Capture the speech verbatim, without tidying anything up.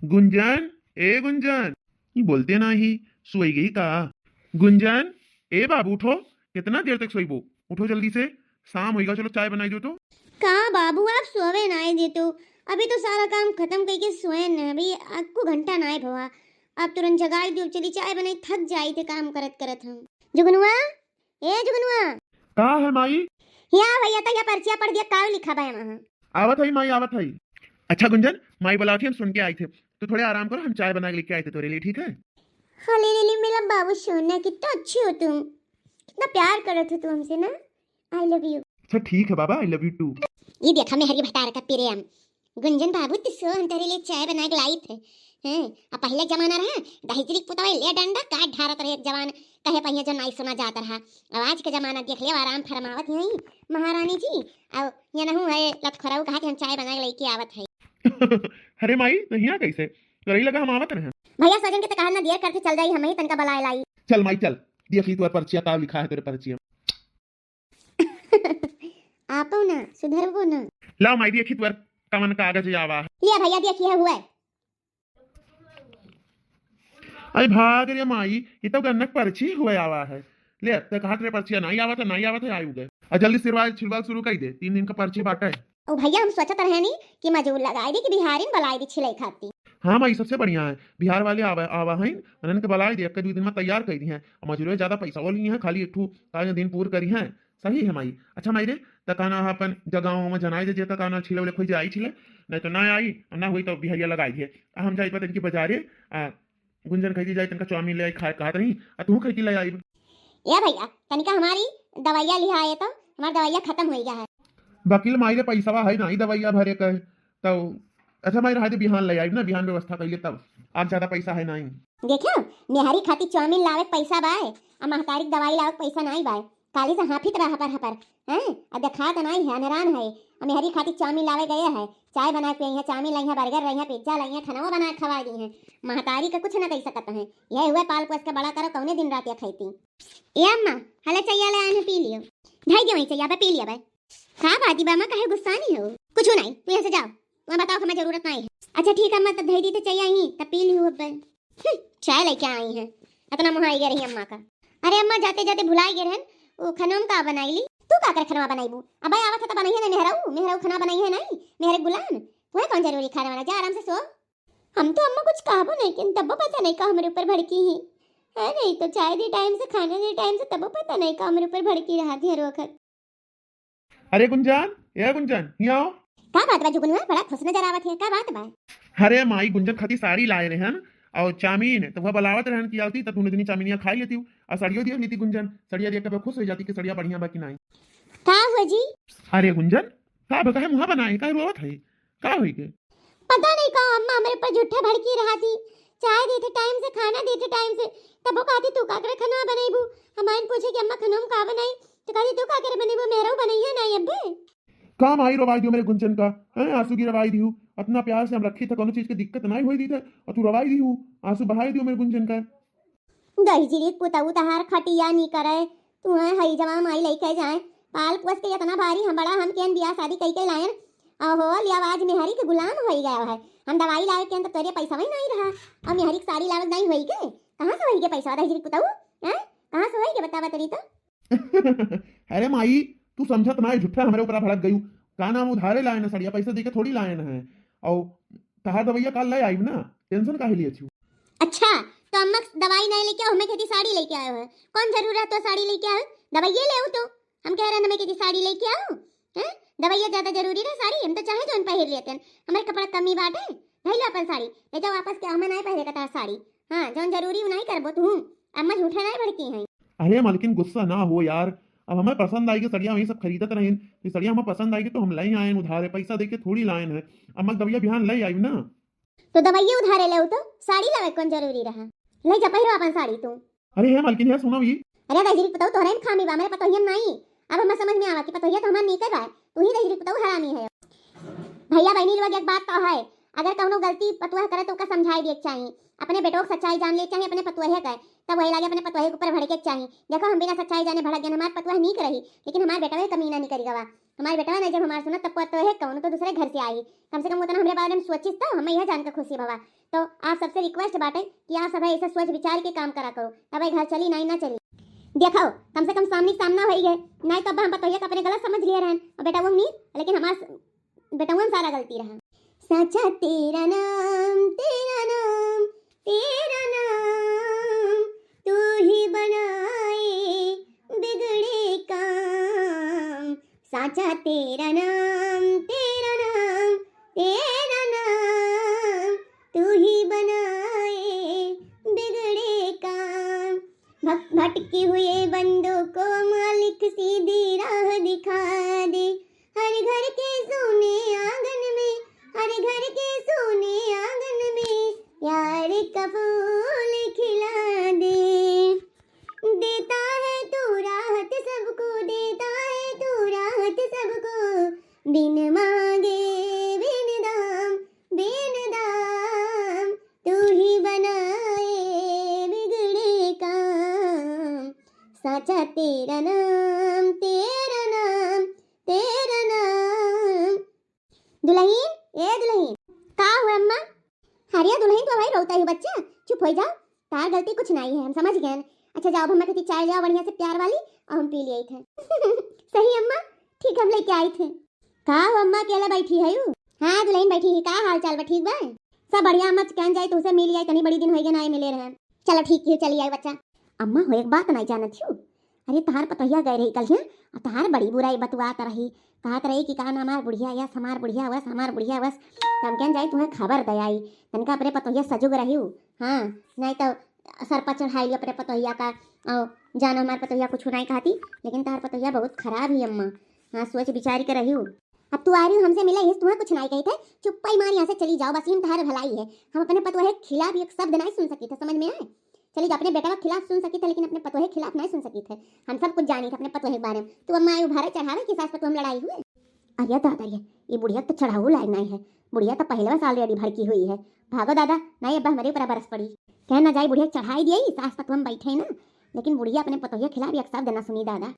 गुंजन, ए गुंजन, ये बोलते नाही, सोई गई का? गुंजन, ए बाबू, उठो, कितना देर तक सोईबो? उठो जल्दी से, शाम होइगा, चलो चाय बनाई दो तो। का बाबू, आप सोवे नाई देतो? अभी तो सारा काम खतम कइके सोए न, अभी अक्कू घंटा नाई भवा। आप तुरंत जगाई दियो, चली चाय बनाई, थक जाई थे काम करत करत हम। जुगनुआ, ए जुगनुआ। का है माई? या भैया, तो या पर्चिया पढ़ दिया, का लिखा बा एमा? आवत है माई, आवत है। अच्छा गुंजन, माई बुलावत ही, हम सुन के आई थे, तो थोड़े आराम करो, हम चाय बना के लेके आए थे तोरे लिए, ठीक है? हाँ, ले ले ले, मेरा बाबू सोना, कितना अच्छे हो तुम, कितना प्यार करत हो तुम हमसे ना। I love you। अच्छा ठीक है बाबा, I love you too। ये देखा मेहरी भतार का प्रेम। गुंजन बाबू, तू सो, हम तेरे लिए चाय बना के लाई थे। हैं, अब पहले जमाना रहा, दहिजरी पुतवा ले डंडा काट ढारत रहे एक जवान, कहे पहिया जो नाई सुना जात रहा। अब आज के जमाना देख ले, आराम फरमावत ही महारानी जी। अब ये नहू है लतखोराऊ कहा कि हम चाय बना के लेके आवत है। अरे माई, तो यहाँ कैसे? तो रही लगा हम आवत रहे। भैया सजन के तो कहा ना देर करके चल जाई, हम ही तनका बलाए लाई। चल माई चल, देख ली तोर पर्चिया का लिखा है तेरे पर्चिया। आपो ना, सुधरबो ना। लाओ माई, देखी तोर कमन कागज आवा है। लिया भैया, देखी है हुआ। अरे भाग रे माई, ये तो गन्नक पर्ची हुआ आवा है। ले, ते कहा तेरे पर्चिया नहीं आवत है, नहीं आवत है, आयु गए। और जल्दी सिरवाल छिलवाल शुरू कर दे, तीन दिन का पर्ची बाटा है। ओ भैया, हम सोचत रहे नी कि मजूर लगाई दी कि बिहारिन बुलाई दी छिलाई खाती। हाँ माई, सबसे बढ़िया है, बिहार वाले आवा, आवा हैं, उन्हन के बुलाई दे, एक दो दिन में तैयार कर दी हैं, और मजूर ज्यादा पैसा वो ली हैं, खाली एक ठू काज दिन पूर करी हैं। सही है माई। अच्छा माई रे, त का ना अपन जगह में जनाई दे, जेका का ना छिले उले खोई जाई छिले, नहीं तो ना आई, और ना हुई तो बिहरिया लगाई दिए। आ हम जाई पता इनकी बाजारे, आ गुंजन खैती जाई, तनका चाउमीन ले आई, खाए कहत रही, आ तू खैती ले आई। ए भैया, तनिका हमारी दवाइया लिहा आए तो, हमार दवाइया खत्म हो गया है। वकील माई रे, पैसवा है नहीं दवाइया भरे का, तो अच्छा माई रहा दे, बिहान ले आई ना, बिहान व्यवस्था कर ले तब, आज ज्यादा पैसा है नहीं। देखो, मेहरी खातिर चाउमीन लावे के पैसा बाय, आ महतारी के दवाई लावे के पैसा नहीं बाय। काली से हाफित बा हपर हपर, हैं? आ देखात नाई है, अनरान है। आ मेहरी खातिर चाउमीन लावे गए है, चाय बना के पियई है, चाउमीन लाई है, बर्गर लाई है, पिज्जा लाई है, खाना बना के खवाई दी है। महतारी का कुछ ना कही सकत है, यह हुए पाल पोस के बड़ा करो, कौने दिन रात या खैती। ए अम्मा, हले चैया ले आए हैं, पी लियो। धई दे वहीं चैया बे, पी लिया बे। का बात बा अम्मा, काहे गुस्सानी हो? कुछ नहीं, तू यहाँ से जाओ, वहाँ बताओ, हमें जरूरत नहीं है। अच्छा ठीक है अम्मा, तब धई दी तो चैया ही, तब पी लियो अब बे। हम्म, चाय लेके आई हैं, इतना मुहाई गए रही अम्मा का। अरे अम्मा, जाते जाते भुलाई गए रहन, वो खनवा में का बनाई ली? तू का करे खनवा बनाईबू? अब आवत है तो बनाई है ना मेहराऊ, मेहराऊ खनवा बनाई है नहीं, मेहरे गुलाम, तुम्हें कौन जरूरी खाने वाला, जा आराम से सो। हम तो अम्मा कुछ कहबो नहीं किन, तब्बो पता नहीं का हमरे ऊपर भड़की ही। है नहीं तो चाय दी टाइम से, खाना दी टाइम से, तब्बो पता नहीं का हमरे ऊपर भड़की रहा थी हर वक्त। अरे गुंजन, ए गुंजन, हियाँ आओ। का बात बा जुगनुआ, बड़ा खुश नजर आवत है, का बात बा? अरे माई, गुंजन खातिर साड़ी लाए रहन और चाउमीन, तो वह बुलावत रहन कि आवती, तो तूने दुनी चाउमीनिया खाई लेती, और सड़ियो दिया लेती गुंजन, सड़िया दिया कब खुश हो जाती कि सड़िया बढ़िया बा कि नहीं। का हुआ जी? अरे गुंजन, का बा, काहे मुँह बनाए, काहे रोवत है, का होई के? पता नहीं का अम्मा हमरे पर झूठा भड़की रहा थी, चाय देते टाइम से, खाना देते टाइम से, तब वो कहती तू का करे खाना बनाईबू, हमारे पूछे कि अम्मा खाना में का बनाई, तो कहती तू का करे बनाईबू, मेहराऊ बनाई है ना अब्बे। का माई रोवाई दियो मेरे गुंजन का, हैं, आंसू गिरवाई दियो। इतना प्यार से हम रखी था, कोनो चीज के दिक्कत नहीं होई दी थे, और तू रोवाई दियो, आंसू बहाई दियो मेरे गुंजन का। दहिजरी पुतऊ तहार खटिया नी करे, तू है हई जवा माई लइके जाए, पाल पोस के इतना भारी हम बड़ा, हम केन बियाह शादी कई के लायन, अहो लिया आज मेहरी के गुलाम होई गया है। हम दवाई लावे के तो तोरे पैसा वही नहीं रहा, और मेहरी के साड़ी लावे नहीं होई के, कहाँ से होई के पैसा दहिजरी पुतऊ, हैं, कहाँ से होई के बतावा तरी तो। अरे माई, तू समझत ना है, झूठा हमरे ऊपर भड़क गयू। का नाम उधारे लाए ना सड़िया, पैसा देके थोड़ी लाए ना है। और तहार दवाइया काल ले आईब ना, टेंशन काहे लिए छू? अच्छा, तो अम्मा दवाई नहीं लेके आओ, हमें कहती साड़ी लेके आयो है। कौन जरूरत तो साड़ी लेके आयो, दवाइये ले आओ तो। हम कह रहे हैं हमें कहती साड़ी लेके आओ, हैं? दवाइया ज्यादा जरूरी रहे साड़ी, हम तो चाहे जौन पहिर लेते हैं, हमारे कपड़ा कमी बाटे। धई लो अपन साड़ी, ले जाओ वापस के, हमें नहीं पहरे का तार साड़ी। हाँ, जौन जरूरी उ नहीं करबो तू। अम्मा झूठा नहीं भड़की हैं। अरे मालकिन, गुस्सा ना हो यार, अब हमें पसंद आएगी सड़िया, वही सब खरीदत रहेन, तो सड़िया हमें पसंद आएगी तो हम लाई आए उधारे, पैसा देके थोड़ी लाए हैं। अम्मा दवाइया बिहान ले आई ना। तो दवाइया उधारे ले तो साड़ी लावे कौन जरूरी रहा? ले जा पहिरो अपन साड़ी तू। अरे हे मालकिन, हे सुनो भी। अरे दहिजरी पुतऊ तोहरे में खामी बा, मेरे पतोहिया में नहीं। अब हमें समझ में आवा कि पतोहिया तो हमार नीके बा, तू ही दहिजरी पुतऊ हरामी है। भैया बहनी लोग एक बात तो है, अगर कउनो गलती पतोह करे तो ओका समझाए दिए के चाही। अपने बेटवा के सच्चाई जान ले चाही, अपने पतोहे के, तब वही लागे अपने पतोहे के ऊपर भड़के के चाही। देखो, हम बिना सच्चाई जाने भड़क गए, हमार पतोह नीक रही, लेकिन हमार बेटवा कमी ना निकरी गवा। हमार बेटवा नहीं जब हमार सुनत, तब पतोहे कउनो तो दूसरे घर से आई। कम से कम उतना हमरे बारे में सोचिस, तो हम यह जान के खुशी भवा। तो आप सबसे रिक्वेस्ट बाटे कि आप सब ऐसे सोच विचार के काम करा करो, तब ये घर चली, नहीं ना चली। देखो, कम से कम सामने सामना होई गए, नहीं तो अब हम पतोहिया का अपने गलत समझ लिए रहन, और बेटवा नीक, लेकिन हमार बेटवन सारा गलती रहा। साचा तेरा नाम, तेरा नाम, तेरा नाम, तू ही बनाए बिगड़े काम। साचा तेरा नाम, तेरा नाम, तेरा नाम, तू ही बनाए बिगड़े काम। भट-, भटके हुए बंदों को मालिक सीधी राह दिखा दे। हर घर के सोने आंगन में, हर घर के सोने आंगन में यार का फूल खिला दे। देता है तू राहत सबको, देता है तू राहत सबको, बिन मांगे बिन दाम, बिन दाम, तू ही बनाए बिगड़े काम। साचा तेरा नाम, तेरा नाम, तेरा नाम। दुलहिन, ए दुलहिन। का हुआ अम्मा? अरे दुलहिन, तू भाई रोता ही बच्चा, चुप हो जाओ, तार गलती कुछ नहीं है, हम समझ गए। अच्छा जाओ, अब अम्मा के चाय ले आओ बढ़िया से प्यार वाली, और हम पी लिए थे। सही अम्मा, ठीक हम लेके आई थे। का हो अम्मा, अकेले बैठी है यू? हाँ दुलहिन बैठी है, का हाल चाल बा, ठीक बा? सब बढ़िया अम्मा, कहन जाए तुमसे मिल आई, तनी बड़ी दिन होइगे ना आए मिले रहे। चलो ठीक है, चली आई बच्चा। अम्मा हो एक बात नहीं जानत हूँ, अरे तहार पतोहिया गए रही कल, हैं? और तहार बड़ी बुराई बतुआत रही, कहत रही कि का ना हमार बुढ़िया यस, हमार बुढ़िया वस, हमार बुढ़िया वस। तो हम कहन जाए तुम्हें खबर दे आई, तनिका अपने पतोहिया सजुग रही हूँ। हाँ, नहीं तो सर पर चढ़ाई अपने पतोहिया का, और जानो हमार पतोहिया कुछ नहीं कहती, लेकिन तहार पतोहिया बहुत खराब ही अम्मा। हाँ, सोच विचार के रही हूँ। अब तू आ रही हो हमसे मिले, इस तुम्हें कुछ नहीं कही थे, चुप्पा ही मार यहाँ से चली जाओ, बस ये तहार भलाई है। हम अपने पतोहे के खिलाफ एक शब्द नहीं सुन सकी थे, समझ में आए? चली जाओ, अपने बेटा के खिलाफ सुन सकी थे, लेकिन अपने पतोहे के खिलाफ नहीं सुन सकी थे। हम सब कुछ जानी थे अपने पतोहे के बारे में। तू अम्मा आयु भारे चढ़ावे कि सास पतोह हम लड़ाई हुए। अरे दादा रे, ये बुढ़िया तो चढ़ाऊ लायक नहीं है, बुढ़िया तो पहले से already भड़की हुई है। भागो दादा, नहीं अब हमारे ऊपर बरस पड़ी। कह ना जाए बुढ़िया चढ़ाई दिया ही, सास पतोह हम बैठे ना, लेकिन बुढ़िया अपने पतोहिया खिलाफ एक शब्द ना सुनी दादा।